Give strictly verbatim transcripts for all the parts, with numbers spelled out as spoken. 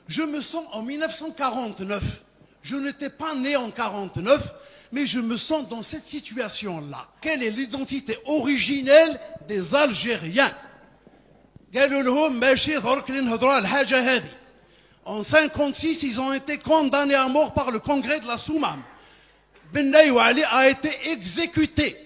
Je me sens en mille neuf cent quarante-neuf. Je n'étais pas né en quarante-neuf, mais je me sens dans cette situation-là. Quelle est l'identité originelle des Algériens? قالوا لهم ماشي درك اللي نهضروا على الحاجة هذه. En cinquante-six, ils ont été condamnés à mort par le Congrès de la Soummam. Benayoun Ali a été exécuté.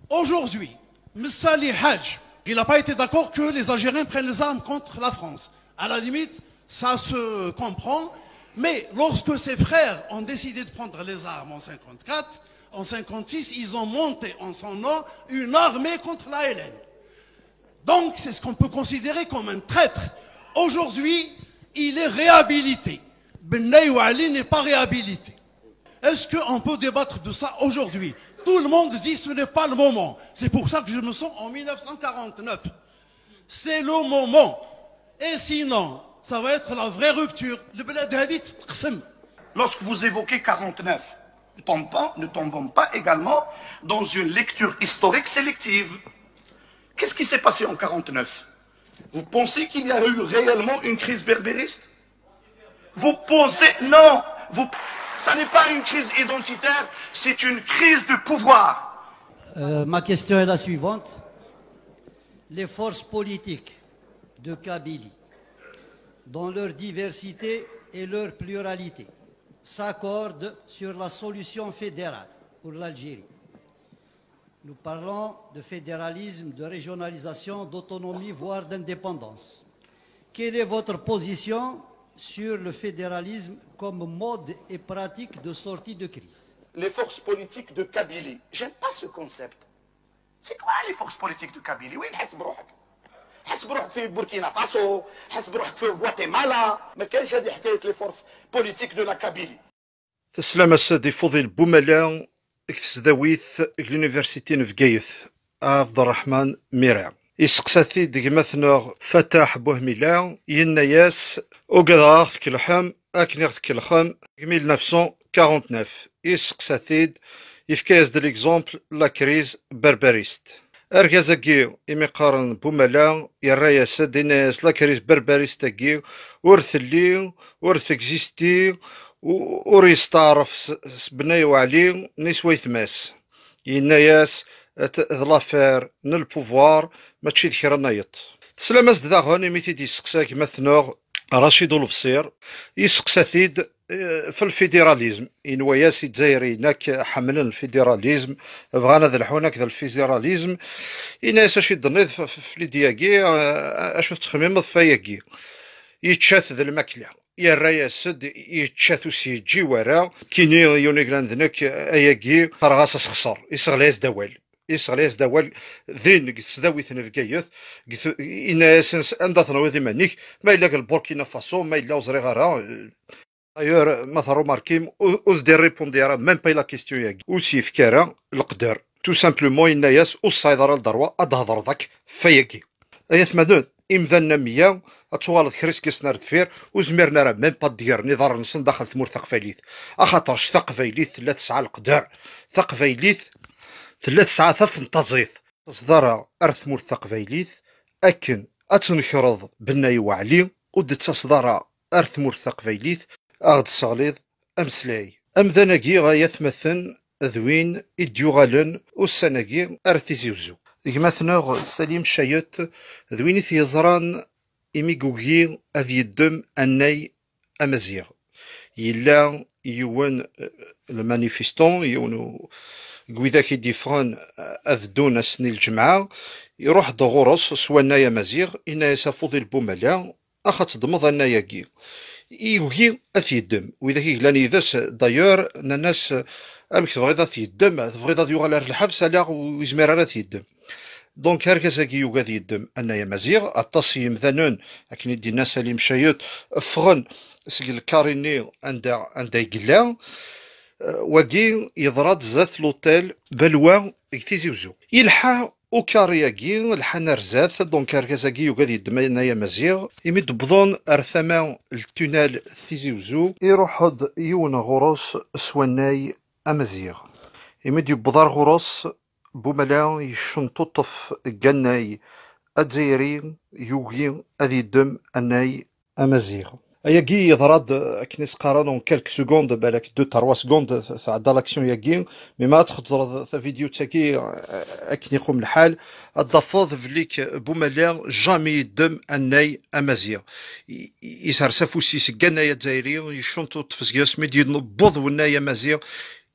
Aujourd'hui, Messali Hadj, il n'a pas été d'accord que les Algériens prennent les armes contre la France. À la limite, ça se comprend. Mais lorsque ses frères ont décidé de prendre les armes en cinquante-quatre, en cinquante-six, ils ont monté en son nom une armée contre l'A L N. Donc, c'est ce qu'on peut considérer comme un traître. Aujourd'hui, il est réhabilité. Benayoun Ali n'est pas réhabilité. Est-ce qu'on peut débattre de ça aujourd'hui? Tout le monde dit que ce n'est pas le moment. C'est pour ça que je me sens en mille neuf cent quarante-neuf. C'est le moment. Et sinon, ça va être la vraie rupture. البلاد هذه تتقسم. Lorsque vous évoquez quarante-neuf, ne tombons pas, ne tombons pas également dans une lecture historique sélective. Qu'est-ce qui s'est passé en quarante-neuf? Vous pensez qu'il y a eu réellement une crise berbériste? Vous pensez, non, vous, ça n'est pas une crise identitaire, c'est une crise de pouvoir. Euh, ma question est la suivante. Les forces politiques de Kabylie, dans leur diversité et leur pluralité, s'accordent sur la solution fédérale pour l'Algérie. Nous parlons de fédéralisme, de régionalisation, d'autonomie, voire d'indépendance. Quelle est votre position sur le fédéralisme comme mode et pratique de sortie de crise? Les forces politiques de Kabylie. J'aime pas ce concept. C'est quoi les forces politiques de Kabylie? Oui, حس بروحك. حس بروحك في بوركينا فاسو، حس بروحك في غواتيمالا. ما كانش هذه حكاية les forces politiques de la Kabylie. Teslam-as-d i Fudil Boumala deg tesdawit deg l'université n Bgayet, Abderrahmane Mira. Yesteqsa-t-id gma-tneɣ Fatah Bouhmila, yenna-yas: ugadeɣ ad aɣ-tkellxem akken i ɣ-tkellxem deg mille neuf cent quarante-neuf. Yesteqsa-t-id, yefka-yas-d l'exemple la crise berberiste. Argaz-agi, imi qqaren Boumala, yerra-yas-d, yenna-yas: la crise berberiste-agi ur telli, ur texisti, u- ur yesteɛref s, s Benayoun Ali ni s waytma-s. Yenna-yas: d l'affaire n le pouvoir, mačči d kra n ayeḍ. Teslam-as-d daɣen imi t-id-yesteqsa gma-tneɣ Rachid Ulebsir, yesteqsa-t-id eh, في الفيدراليزم. Yenwa-yas Izzayriyen akk ḥemmlen الفيدراليزم, bɣan ad lḥun akked الفيدراليزم. Yenna-yas: acu i d-tenniḍ f- f- f lidya-agi, eh, acu tettxemmimeḍ f ayagi? Yečča-t d lmakla. Yerra-yas-d, yečča-t ur s-yeǧǧi wara. Kini yiwen i yellan d nekk, ayagi qqareɣ-as asexṣer. Yesseɣli-yas-d awal. Yesseɣli-yas-d awal din deg tesdawit n Bgayet, deg t- yenna-yas: anda tenwiḍ iman-ik, ma yella deg Burkina Faso, ma yella ur ẓriɣ ara. D'ailleurs, ma terrumarkim, ur ur s-d-irripundi ara même pas i la question-agi. Ur s-yefki ara leqder. Tout simplement, yenna-yas: ur tesɛiḍ ara le droit ad d-thedreḍ akk f ayagi. Ay atmaten, imdanen am wiya, ad tuɣaleḍ kra iseggasen ar deffir, ur zmiren ara même pas ad d-gren iḍarren-nsen daxel tmurt taqbaylit. Axaṭerc taqbaylit tella tesɛa leqder. Taqbaylit tella tesɛa tafenṭazit. Ur tettaseḍ ara ar tmurt taqbaylit akken ad tnekreḍ Bennayew Waɛli, ur d-tettaseḍ ara ar tmurt taqbaylit, a ɣ-d-tesseɣliḍ ameslay. Amdan-agi, ay atmaten, d win i d-yuɣalen ussan-agi ar Tizi Uzzu. Gma-tneɣ Salim Cayet d win i t-yeẓran imi yugi ad yeddem annay amaziɣ. Yella yiwen, eh, le manifestant, yiwen u- deg widak i d-yeffɣen, eh, ad ddun ass-nni lǧemɛa, iruḥ-d ɣur-s s wannay amaziɣ, yenna-yas a Fudil Boumala: ax ad teddmeḍ annay-agi. Yugi ad t-yeddem. Widak i yellan yid-s, d'ailleurs, nnan-as: amek tebɣiḍ ad t-yeddem? Tebɣiḍ ad yuɣal ar lḥebs? Ala, ur yezmir ara ad t-yeddem. Donc argaz-agi yugi ad yeddem annay amaziɣ. Aṭas n yimdanen, akken i d-yenna Salim Cayet, ffɣen seg lkari-nni anda, anda i yella. Eh, wagi yeḍra-d zdat l'hôtel Balwa deg Tizi Uzzu. Yelḥa ukari-agi, lḥan ar zdat, donc argaz-agi yugi ad yeddem annay amaziɣ. Imi d-wwḍen ar tama n ltunal Tizi Uzzu, iruḥ-d yiwen ɣur-s s wannay amaziɣ. Imi d-yewweḍ ar ɣur-s, Boumala yeccenṭuṭef deg annay azzayri, yugi ad yeddem annay amaziɣ. Ayagi yeḍra-d, akken i s-qqaren, en quelques secondes, balak deux, trois secondes, tɛedda l'action-yagi, mais ma ad txeẓreḍ tavidyut-agi, akken iqum lḥal, ad d-tafeḍ belli-k Bumala jamais yeddem annay amaziɣ. I- i- Isers afus-is deg annay azzayri, yeccuṭṭuṭṭef seg-s, mi d-yewweḍ wannay amaziɣ,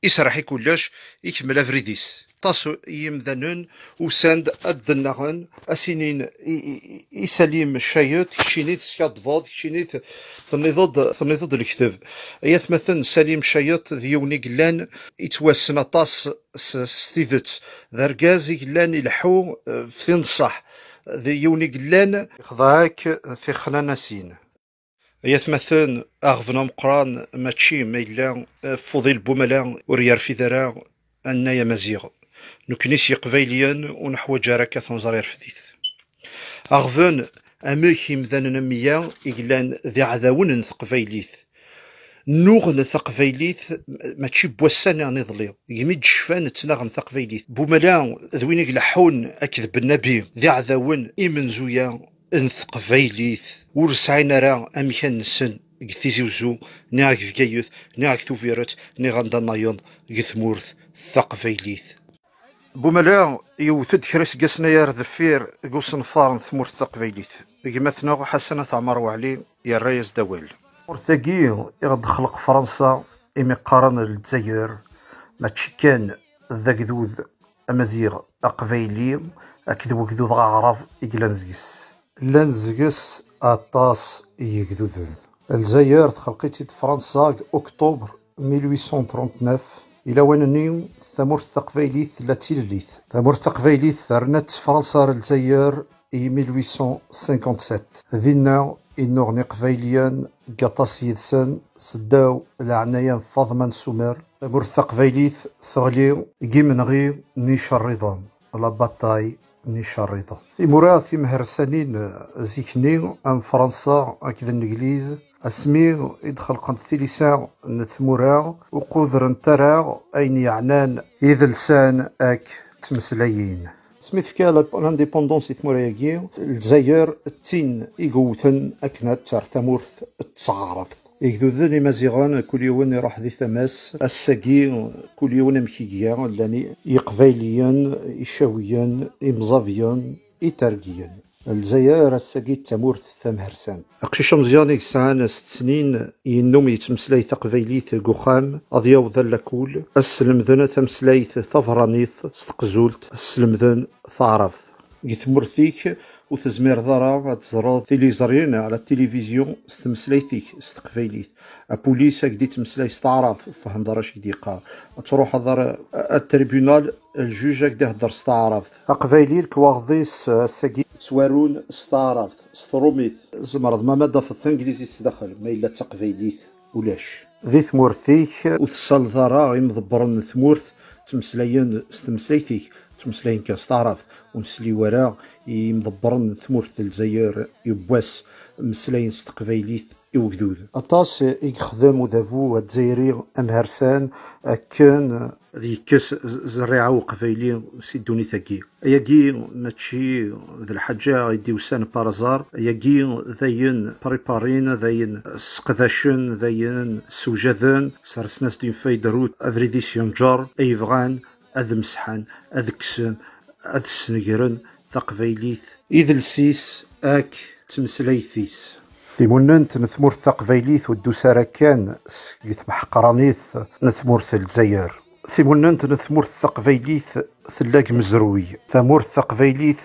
iserreḥ i kullec, ikemmel abrid-is. Aṭas n yimdanen usan-d ad d-nnaɣen, a s-inin i, i, i Salim Cayet, keččini teskaddbeḍ, keččini t-, tenniḍ-d, tenniḍ-d lekteb. Ay atmaten, Salim Cayet d yiwen i yellan yettwassen aṭas s, s tidet. D argaz i yellan ileḥḥu, eh, f tin ṣṣeḥ. D yiwen i yellan ixḍa-k tixnanasin. Ay atmaten, aɣbel ameqqran mačči ma yella, eh, Fuḍil Bumala ur yerfid ara annay amaziɣ. Nekkni s Yiqbayliyen ur neḥwaǧ ara akka ad nẓer irfed-it. Aɣbel, amek imdanen am wiya i yellan d iɛdawen n teqbaylit, nnuɣen taqbaylit mačči n wass-a neɣ n iḍelli, degmi d-cfan ttnaɣen taqbaylit. Bumala d win i ileḥḥun akked Bennabi, d iɛdawen imenzuya n teqbaylit, ur sɛin ara amkan-nsen deg Tizi Uzzu, neɣ deg Bgayet, neɣ deg Tubiret, neɣ anda nnayeḍ deg tmurt taqbaylit. Bumala yewwet-d kra iseggasen aya ar deffir deg usenfar n tmurt taqbaylit. Gma-tneɣ Ḥasan At Ɛmer Waɛli yerra-yas-d awal. Tmurt-agi i ɣ-d-texleq Fransa imi qqaren Lezzayer, mačči kan d agdud amaziɣ aqbayli akked wegdud aɛrab i yellan deg-s. Llan deg-s aṭas n yegduden. Lezzayer texleq-itt-id Fransa deg Octobre mille huit cent trente-neuf. I lawan-nni, tamurt taqbaylit tella d tilellit. Tamurt taqbaylit terna-tt Fransa ar Lezzayer i mille huit cent cinquante-sept. Dinna i nnuɣen Iqbayliyen deg aṭas yid-sen seddaw leɛnaya n Faḍma n Sumer. Tamurt taqbaylit teɣli deg imenɣi n Icerriḍen, la bataille n Icerriḍen. Timura timhersanin zik-nni am Fransa akked Nnegliz, asmi i d-xelqent tilisa n tmura, ur qudrent ara ayen yeɛnan idelsan ak tmeslayin. Asmi tefka la- l'indépendance i tmura-agi, Lezzayer d tin i yewwten akken ad terr tamurt d taɛrabt. Igduden imaziɣen, kul yiwen iruḥ di tama-s. Ass-agi, kul yiwen amek i iga, llan i-, Iqbayliyen, Icawiyen, Imẓabiyen, Itergiyen. Lezzayer ass-agi d tamurt tamhersant. Aqcic ameẓyan i yesɛan sett snin yennum yettmeslay taqbaylit deg uxxam, ad yaweḍ ar lakul, ad slemden tameslayt taberranit s teqzult, ad slemden taɛrabt. Deg tmurt-ik ur tezmireḍ ara ad teẓreḍ tiliẓri neɣ la télévision s tmeslayt-ik s teqbaylit. Apulis ad k-d-ittmeslay s taɛrabt, ur tfehmeḍ ara acu i k-d-yeqqar. Ad truḥeḍ ar, ar tribunal, ljuj ad k-d-ihedder s taɛrabt. Aqbayli, lekwaɣeḍ-is ass-agi ttwarun s taɛrabt, s trumit. Tzemreḍ ma, ma d-tafeḍ tanglizit s daxel, ma yella d taqbaylit, ulac. Di tmurt-ik ur tessaleḍ ara imḍebbren n tmurt ttmeslayen s tmeslayt-ik, ttmeslayen kan s taɛrabt, ur nsli ara i imḍebbren n tmurt n Lezzayer yiwwas mmeslayen s teqbaylit i ugdud. Aṭas i yexdem udabu azzayri amhersan akken ad yekkes z-, zzerriɛa uqbayli si ddunit-agi. Ayagi mačči d lḥaǧa i d-iwsan par hasard, ayagi d ayen préparin, d ayen sseqdacen, d ayen ssewjaden, sersen-as-d une feuille de route, abrid-is yenǧer, ay bɣan ad mseḥen, ad kksen, ad snegren taqbaylit, idles-is ak tmeslayt-is. Timunent n tmurt taqbaylit ur d-tusi ara kan seg tmeḥqranit n tmurt n Lezzayer. Timunent n tmurt taqbaylit tella deg mezruy. Tamurt taqbaylit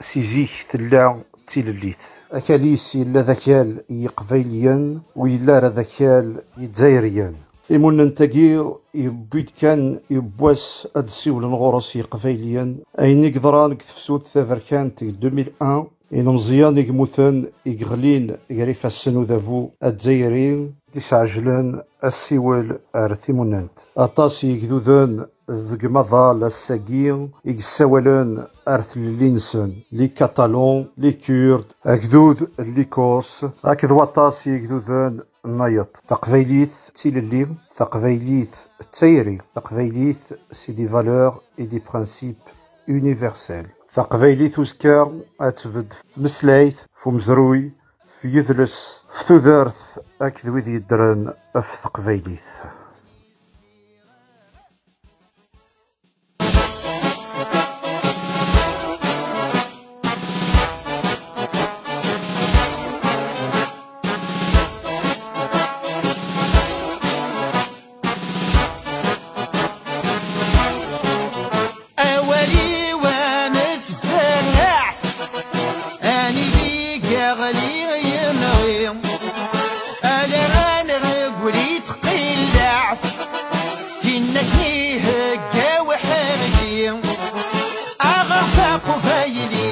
si zik tella d tilellit. Akal-is yella d akal n Yiqbayliyen, ur yelli ara d akal n Yizzayriyen. Timunent-agi yewwi-d kan yiwwas ad d-siwlen ɣur-s Yiqbayliyen. Ayen i yeḍran deg tefsut taberkant deg deux mille un, ilemẓiyen i yemmuten, i yeɣlin gar ifassen udabu azzayri, d-isɛejlen assiwel ar timunent. Aṭas n yegduden deg umaḍal ass-agi i yessawalen ar tlelli-nsen, les Catalans, les Kurdes, agdud n l'Écosse, akked waṭas n yegduden nnayeḍ. Taqbaylit d tilelli, taqbaylit d tayri, taqbaylit c'est des valeurs et des principes universels. Taqbaylit uzekka ad tbedd f tmeslayt, f umezruy, f Yidles f tudert akked wid yeddren ɣef teqbaylit. Awal-iw am tzerraɛt, anidi yeɣli yemɣi, ala aneɣgul i tqillaɛt, tin akken ihegga uḥerki, aɣef aqbayli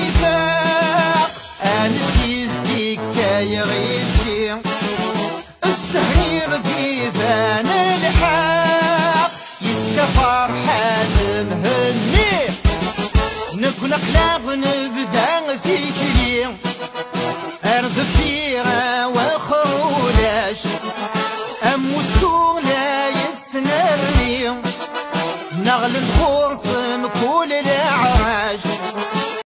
ifaq, ansi s-d-ikka yiɣisi. Stehriɣ-d iban lḥeqq, yesla Ferḥat Mhenni. Nekkni aql-aɣ nebda tikli, ar deffir awexxer ulac, amussu la yettnerni, neɣlent ɣur-s